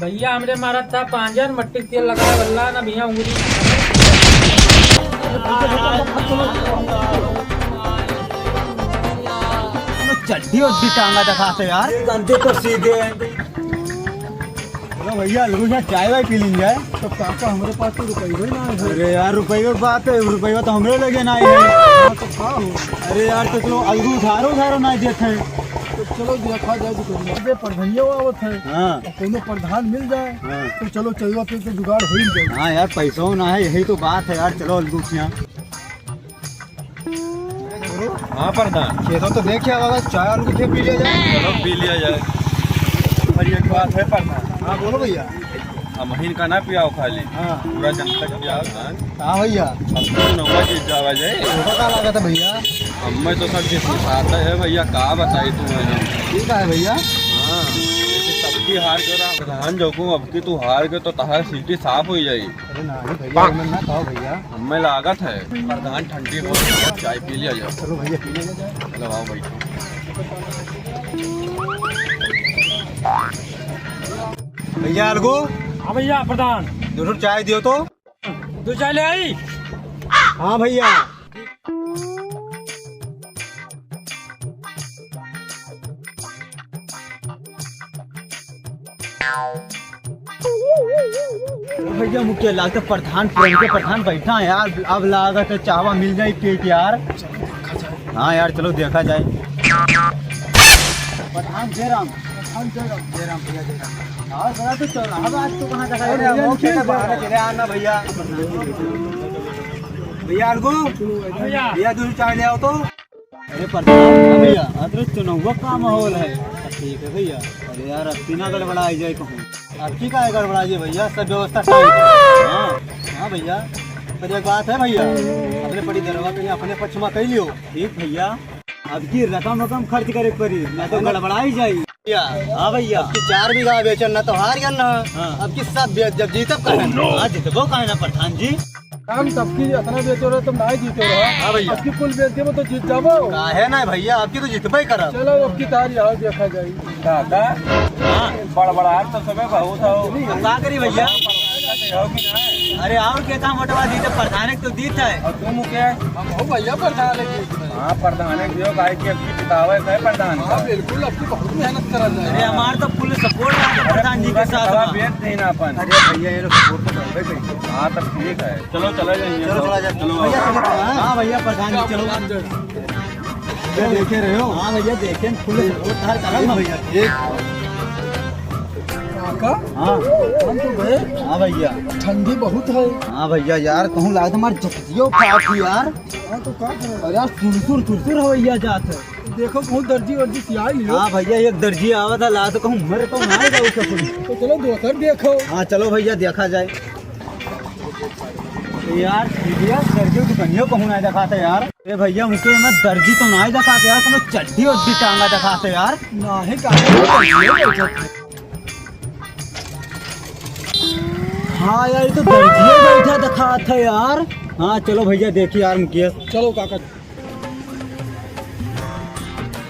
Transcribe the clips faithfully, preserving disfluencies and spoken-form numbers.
भैया, हमरे मारत था पांजर, मट्टी के तेल लगावे वाला ना भैया, उंगली। चड्डी उड्डी टांगा दिखाते यार। ये गंदे तो सीधे हैं। चलो भैया, अलगू से चाय वाय पी लीन जाए। तो काका, हमरे पास तो रुपये ही ना है। अरे यार, रुपये की बात है, रुपये तो हमरे लगे ना है। हाँ, तो का हो? अरे यार, तो चलो, अलगू उधारो, उधारो ना देते हैं। तो चलो, देखा जाए दुकान पे, पर भैया आवत है। हाँ। कौनो प्रधान मिल जाए, हाँ। तो चलो, चलवा पे तो जुगाड़ हो ही जाए। हाँ यार, पैसो ना है, यही तो बात है यार। चलो, अलगू के यहाँ। हाँ प्रधान। खेतों तो देख के आवा, चाय आलू के खेत पी लिया जाए। चलो, पी लिया जाए। पर एक बात है प्रधान। हाँ, बोलो भैया। हमहिन का ना पियाओ खाली, हाँ। पूरा जनता का पियाओ धान। हाँ भैया। अब तो नौवा जीत जावा जाए। ओका का लागत है भैया? हमें तो सब जीत पाता है भैया, का बताई तुम्हें हम। ठीक है भैया। हाँ, जैसे सबकी हार के रहा, प्रधान जो को अब की तू हार के तो तहार सीटी साफ हो जाई। अरे नहीं भैया, एमन ना कहो भैया। हमें लागत है प्रधान ठंडी हो, चाय पी लिया जाए। चलो भैया, पी लिया जाए। चलो आओ बैठो। भैया अलगू। हाँ भैया प्रधान। दो ठो चाय दियो तो। दो चाय ले आई। हाँ भैया। भैया मुखिया, लागत है प्रधान, प्रेम के प्रधान बैठा है यार। अब लागत है चावा मिल जाए पेट यार। हाँ यार, चलो देखा जाए। प्रधान जय राम। प्रधान जय राम। जय राम भैया, जय राम। और बड़ा तो चौराहा बा, आज तो कहाँ देखा अरे, जाए? वो खेत बाहर चले आना भैया। भैया अलगू, भैया। भैया दूध चाय ले आओ तो। अरे प्रधान, हाँ भैया, अरे चुनौवा का माहौल है। ठीक है भैया। अरे यार, अब की ना गड़बड़ा आई जाए कहूँ। अब की का गड़बड़ा जाए भैया, सब व्यवस्था टाइट है। हाँ, हाँ भैया, पर एक बात है भैया, अपने पटीदारवा के अपने पक्ष में कह लियो। ठीक भैया, अब की रकम रकम खर्च करे के पड़ी, ना तो गड़बड़ा ही जाई। भैया, हाँ भैया। अब की चार बीघा बेचन ना तो हार गन ना। हाँ। अब की सब बेच जब जीतब कहे ना। हाँ, जीतबो कहे ना प्रधान जी। काम सबकी इतना बेचो रहे, तुम नहीं जीतो रहो। हाँ भैया। अब की कुल बेच देबो तो जीत जाबो। काहे ना भैया, अब की तो जीतबे करब। चलो, अब की तारी आओ, देखा जाए। दादा, हाँ। बड़बड़ाहट तो सबे बहुत हो। अब का करी भैया? हो कि ना? अरे और के काम बंटवा दी तो प्रधान के तो दीत है। और तुम के? हम हो भैया प्रधान के। हाँ, प्रधान के दियो, भाई के अब की जितावे के प्रधान हाँ, का। बिल्कुल, अब की बहुत मेहनत करा जाए। अरे हमार तो full support है प्रधान जी के साथ में। बेच देना अपन। अरे भैया, ये लोग support तो करबे करी। हाँ, तब ठीक है। चलो, चला जाइए। चलो, चला जाए। चलो। भैया, चलो। हाँ भैया, प्रधान जी, चलो। भैया, देखे रहे हो? हाँ भैया, देखे, full support धार करब हम। भैया, एक। काका? हाँ। हम तो गए। हाँ भैया। ठंडी बहुत है। हाँ भैया, यार, कहूँ लागत हमार जकतियो फाट यार। हाँ, तो का करे? अरे यार, सुरसुर, सुरसुर हवैया जात है। देखो, कहूँ दर्जी वर्जी सियाई हो। हाँ भैया, एक दर्जी आवा था, ला तो कहूँ मर तो ना जाऊ ससुर। तो चलो, दोसर देखो। हाँ, चलो भैया, देखा जाए। यार, भैया, दर्जी दुकनियो कहूँ ना देखाते यार। ए भैया, उनके में दर्जी तो ना देखाते यार, तुम्हें चड्डी उड्डी टांगा देखाते यार। ना है, का हाँ यार, ये तो दर्जिया बैठा देखात है यार। हाँ, चलो भैया, देखी यार मुकेश। चलो काका।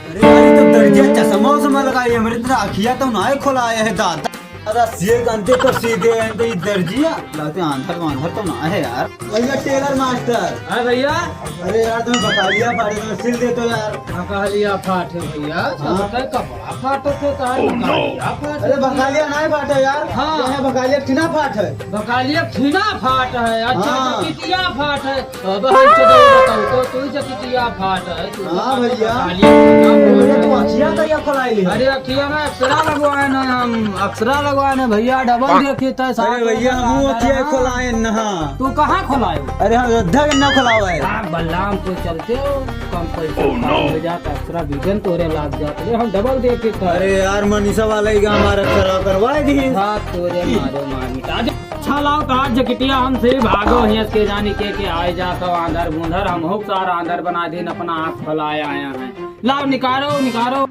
अरे यार, ये तो दर्जिया चश्मा उश्मा लगाई है, हमरे इतना अखिया तो ना खोला आया है दादा। अरे सीधे अंते तो सीधे अंते ये दर्जिया। लगते आंधर वांधर तो ना है यार। भैया टेलर मास्टर। हाँ भैया। अरे यार, तुम्हें बकालिया फाटे, तुम्हें सिल दे तो यार। बकालिया फाटे भैया, हाँ। सबका कपड़ा फाटे थे, तार बकालिया फाटे। अरे बकालिया ना फाटे यार। हाँ। यहाँ बकालिया ठिना फाट है। बकालिया ठिना फाट है, अच्छा, हाँ। जकिटिया फाट है। अब हम चलो बताओ तो, तू जकिटिया फाट है, तू हाँ भैया। बकालिया ठिना फाट है। तू अखिया का या खोलाई ले? अरे अखिया में अक्सरा लगवाए ना हम, अक्सरा लगवाए ना भैया, डबल देखी तो अरे भैया, हम अखिया खोलाए ना। तू कहाँ खोलायो? अरे, हम अयोध्या के ना खोलावा है। हाँ, बलरामपुर चलते हो, कम पैसा Oh, no। हो जाता, extra vision तोरे लाग जाते, हम डबल देखे थे। अरे यार, मनीषा वाला ही का हमारा खराब करवा दी। हाँ, तोरे मारो मार मिटा दे। अच्छा लाओ, तो आज जकिटिया हमसे ही भागो, हियस के जानी के, के आए जा सब आंधर बूंधर, हम हो सारा आंधर बना दीन, अपना आँख फैलाए आया है। लाओ, निकालो, निकालो।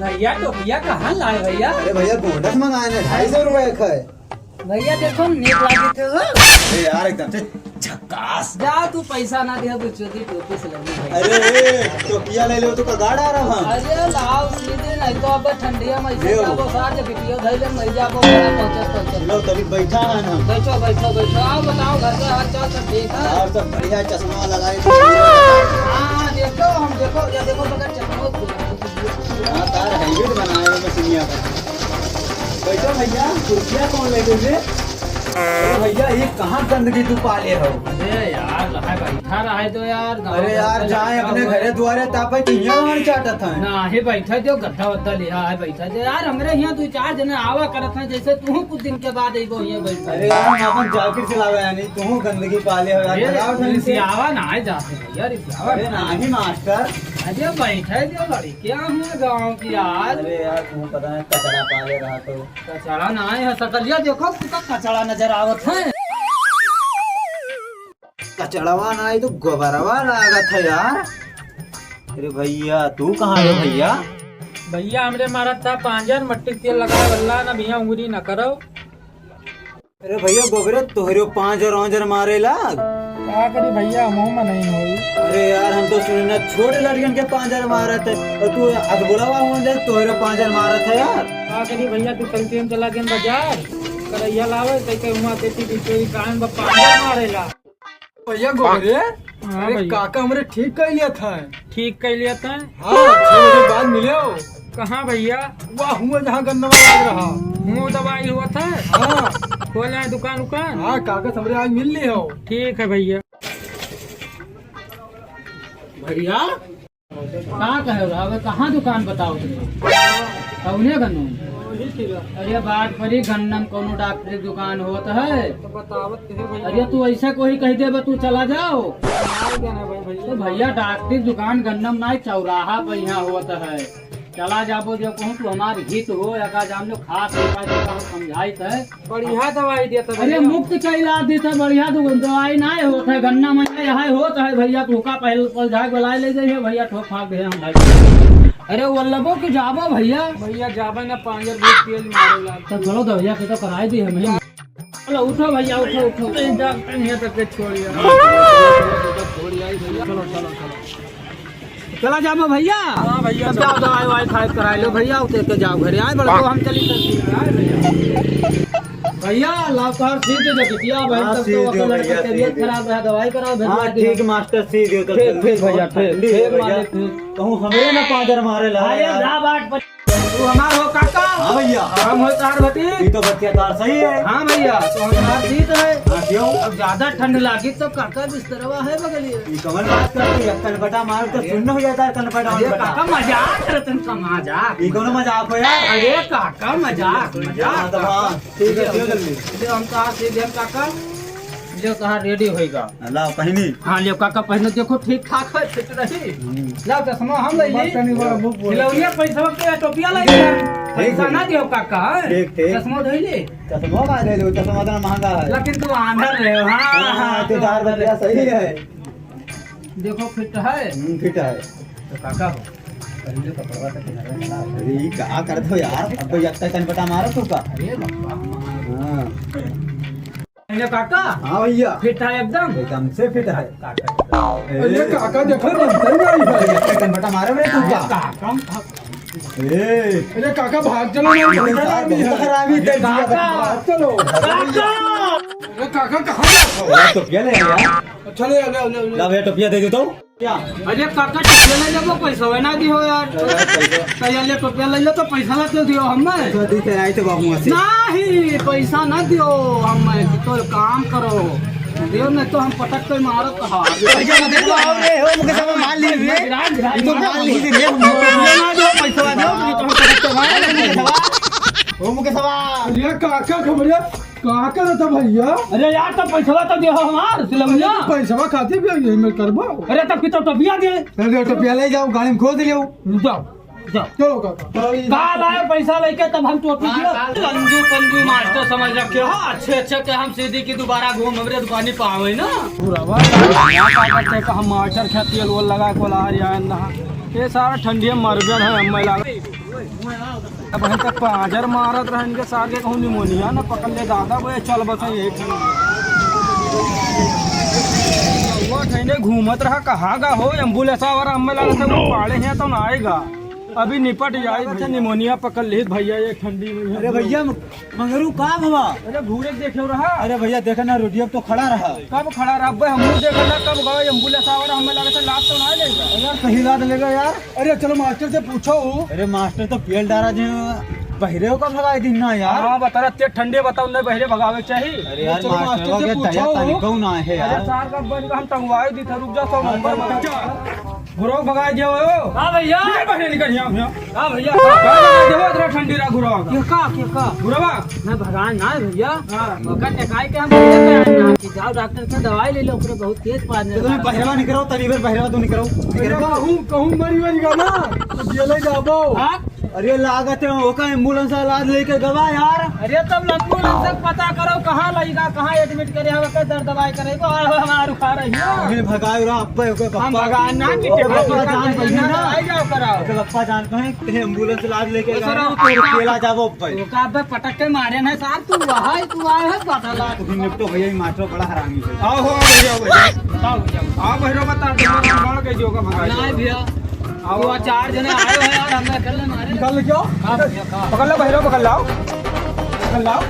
भैया, टोपिया कहाँ लाए भैया? अरे भैया, गोंडस मंगाए ना, ढाई सौ रुपए का है। भइया देखो, नीक लागित हो। अरे यार, एकदम से झक्कास। जा तू पैसा ना दिया, तू चोदी टोपी से लगी है। अरे, टोपिया ले लो, तो का गाड़ा रहा हम। अरे लाओ सीधे, नहीं तो अब ठंडिया में ऐसे लेओ। जाबो, साथ में वीडियो धइले, मर जाबो, बड़ा पहुंचत, पहुंचत। लो, तभी बैठा है ना। बैठो, बैठो, बैठो। आओ बताओ, घर का हाल चाल सब ठीक है? और सब बढ़िया, चश्मा लगाए। हाँ, देखो, हम देखो, या देखो, बगैर चश्मा। हाँ, तार helmet बनाए हो मशीनिया का। बैठो भइया, कुर्सिया कौन लेके रे? अरे भइया, ये कहाँ गंदगी तू पाले हो? अरे यार, रहा बैठा रहा है तो यार, गाँव अरे घर यार, का जाए लड़का अपने हुआ। घरे दुआरे तापे कि यहाँ आन चाटत है। ना, हे बैठा दो, गद्दा वद्दा ले आए, बैठा दो यार। हमरे यहाँ दो चार जने आवा करत हैं, जैसे तू कुछ दिन के बाद अइबो यहाँ बैठ। अरे यार, हम अपन जाकिर चलावे हैं, नहीं तू गंदगी पाले हो यार, अरे, भगाओ ढंग से। रिसियावा ना है जाते भइया, रिसियावा अरे ना। नहीं मास्टर। अरे बैठे दो लड़कियाँ हुए गाँव की यार। अरे यार, तुम पता नहीं कचड़ा पाले रहा तो। कचड़ा ना है, सकलिया देखो, कितना कचड़ा नजर आवत है। कचड़वा ना है तो गोबरवा लागत है यार। अरे भइया, तू कहाँ हो भइया? भइया, हमरे मारत था पाँजर, मट्टी के तेल लगाए वाला ना भइया, उंगली ना करो। अरे भइया गोबरे, तोहरे पाँजर औंजर मारे लाग। का करी भइया, मुँह में नहीं होई। अरे यार, हम तो सुने ना छोटे लड़कियन के पाँजर मारत है, और तू अधबुढ़वा हो जाए, तोहरे पाँजर मारत है यार। का करी भइया, तू कल टाइम चला गए बाजार, करैया लावे, तै के हुआ देती कि कोई कान बा पाँजर मारेला। भइया गोबरे, हाँ अरे भइया। काका हमरे ठीक कइ लिया था। ठीक कइ लिया था? हाँ, छह बजे बाद मिले हो। कहाँ भइया? वह हुआ जहाँ गन्नवा लाग रहा। मुँह दवाई हुआ था? हाँ। खोले हैं दुकान उकान? हाँ, काका हमरे आज मिल ली हो। ठीक है भइया। भइया? का कहे रहा? अबे कहाँ दुकान बताओ तुमने? कौने गन्नम? अरे बाट परी गन्नम कौनो डॉक्टरी दुकान होत है? तो बतावत है भइया। अरे तू ऐसा कोई कह दे, तू चला जाओ। ना जाना भाई, भइया। तो भइया डॉक्टरी दुकान गन्नम ना चौराहा पे यहाँ होत है। चला जाबो जो कहूँ तू हमार हित हो, या का जान लो खास हो पाए तो हम समझाइत है। बढ़िया दवाई देता अरे भइया। मुफ्त का इलाज देता, बढ़िया दो दवाई ना होत है, गन्ना में यहाँ होत है भइया, तू का पहले पल झाग बुलाए ले जाइए भइया, ठोक फाक दे हम भाई। अरे वल्लभो के जाबो भइया। भइया जाबे ना पाँजर बहुत तेज मारे लाग। तो चलो दवाइया के तो कराए दी हमें। चलो उठो भइया, उठो, उठो। डॉक्टर यहाँ तक के छोड़ यार। छोड़ यार भइया। चलो, चलो, चलो। चला जाबो भइया। हाँ भइया, तब जाओ, चलो। दवाई वाई खाए कराए लो भइया, उतर के जाओ घरे। आए बड़ा तो हम चली तो। भइया, लाओ तार सीध दे बिटिया, भाई, हाँ, तब तो सीध दो ओकर लड़का भइया, तबीयत सीध दो। खराब रहा, दवाई कराओ, हाँ, भेजवा दिया। ठीक मास्टर, सीध दो, ठीक, ठीक भइया, ठीक, ठंडी ठीक है भइया। मालिक, ठीक। कहूँ हमरे ना पाँजर मारे ला अरे, यार। जा बाट पर। तू हमार हो काका? हाँ भइया। हम हो तार भतीज। ये तो बतिया तार सही है। हाँ भइया, तो हम तार जीत है। हाँ, क्यों? अब ज्यादा ठंड लागी तो काका बिस्तरवा है बगलिए। ये कमल बात करते हैं, कनपटा मार तो अरे। सुन्न हो जाता है, कनपटा अरे वनपटा। काका मजाक करत हन, का मजाक। ये कौनो मजाक हो यार? अरे काका मजाक, मजाक हाँ, तो हाँ, काका। ठीक है, चलो जल्दी। ले हम तार सीध देन काका। ले तार रेडी होइगा। लाओ पहिनी। हाँ, लेव काका, पहिनो, देखो, ठीक ठाक है, फिट रही। हम्म। लाओ, चश्मा हम ले ली। बस तनी बड़ा मुंह बोल। खिलौनिया पैसा के टोपिया ले ली। ठीक पैसा है। ना दियो काका, हैं? ठीक, ठीक। चश्मा धोई ले। चश्मा का ले लो, चश्मा इतना महंगा है। लेकिन तू आंधर रहे हो, हाँ, हाँ, हाँ, तो तू तार आंधर बतिया रहे। सही है। देखो, फिट है। हम्म, फिट है। तो काका हो, पहले कपड़वा तो किनारे में ला। अरे, ये का करत हो यार? अब तो यत्ता कनपटा मारत हो का? अरे बाबा। हाँ। अरे काका। हाँ भइया। फिट है एकदम? एकदम से फिट है। काका। अरे काका देखो, बनते ही नहीं है। अरे कनपटा मारे रे तू का? काका। ए। अरे काका भाग चलो ना, बहुत खराब है। बहुत खराब है, अरे काका। भाग चलो। काका। अरे काका कहाँ जात हो? अरे टोपिया ले यार। अच्छा ले, ले, ले, ले। ला भइया टोपिया दे दे तो। क्या? अरे काका, टोपिया ले लेबो, पैसा ना दिहो यार। अरे पैसा। तो ये ले, टोपिया ले लो तो पैसा ना तो दियो हमें। तो दी तेरा आई तो बाबू से। नहीं, पैसा ना दियो हमें, कि तो काम करो। दियो नहीं तो हम पटक के मारत हा। पैसा ना दे दो, आओ रे, हो मुकेशवा मार ली रे। ये तो मार ली रे, हम टोपिया ना दियो, पैसा ना दियो, नहीं तो हम पटक के मारत हा। हो मुकेशवा। अरे काका, खबरिया। का करत है भइया? अरे यार, तो पैसवा तो दे हमार, सिलौनिया। अरे, तो पैसवा खातिर भी यही में करबो। अरे, तब की तो टोपिया दे। अरे, टोपिया ले जाओ, गाड़ी में खोद लियो। जाओ, जाओ। चलो काका। का लाए पैसा लेके तब हम टोपी दियो? कंजू, कंजू मास्टर समझ रखे हो, अच्छे, अच्छे के हम सीधी की दोबारा घूम हमरे दुकानी पावे ना। पूरा बात हम मास्टर खेत तेल वोल लगा को ला रहे हैं ना। ये सारा ठंडी में मर गया है, हम लाग अब हम तक पाँजर मारत रहन के सार के कहूँ निमोनिया न पकड़ ले दादा, वो चल बस ये। वो ठहने घूमत रहा, कहाँ गा हो? एम्बुलेंस वाला हमें लगा था वो पाड़े हैं तो ना आएगा, अभी निपट जाए। अच्छा, निमोनिया पकड़ ली भैया, ये ठंडी में। अरे भैया, म-, मंगरू का भवा? अरे घूरे के देखे रहा। अरे भैया, देखा ना, रोडियो पे तो खड़ा रहा। कब खड़ा रहा? अबे हमहू देखा ना, कब गवा एम्बुलेंस वाला हमें लगा था लात तो ना लेगा। अरे यार, सही लात लेगा यार। अरे चलो मास्टर से पूछो। अरे मास्टर तो पेल डारा जे बहिरे का भगाई दिन ना यार। हाँ, बता रहा, ते ठंडे बताओ, नहीं बहिरे भगावे के चाही। अरे यार, चलो मास्टर मास्टर से के पूछो। दया तनिको ना है अरे यार। सार का बन हम टंगवाई दी था, रुक जा, सौ नंबर में। घुरवा भगाई दियो हो। हाँ भैया। निकल बहिरे, निकल यहाँ, यहाँ। हाँ भैया। का भगाई दियो, इतना ठंडी रहा घुरवा का। के का, के का? घुरवा। मैं भगाए ना है भैया। हाँ। मगर निकाल के हम भैया का है ना कि जाओ डॉक्टर से दवाई ले लो, ओकरे बहुत तेज पानी तो तुम बहिरवा निकरो, तनी बेर बहिरवा तू निकरो। अरे निकरो। कहूँ, कहूँ मरी वरी गा ना, तो जेले जाबो। हाँ? अरे लागत है, ओका एम्बुलेंस वाला लेके गवा यार। अरे तब एम्बुलेंस से पता करो, कहाँ लइगा, कहाँ एडमिट करे, हम के दर्द दवाई करे, तो हमार उखा रही है। अरे भगाए रहा, अब्बे, ओके हम पप्पा। भगाए ना, कि ओके पप्पा जान पहले ना। आई जाओ कराओ। ओके पप्पा जान पहले, ते एम्बुलेंस लाद लेके तो गवा, सर, हम तो अकेला जाबो अब्बे। ओका अब्बे पटक के मारे ना सार, तू वहाँ, तू आए है, बता ला। तू निपटो भैया, ये मास्टर बड़ा हरामी है। आओ, हो, आओ भैया, आओ भैया। बताओ भैया। आओ भैया, बता दे, मार के जो का भगा ना दे। भैया, आओ। वो चार जने आए हो यार, हम अकेले मारे। निकाल लेके आओ। हाँ भैया, हाँ। पकड़ लो भैरव, पकड़ लाओ, पकड़ लाओ।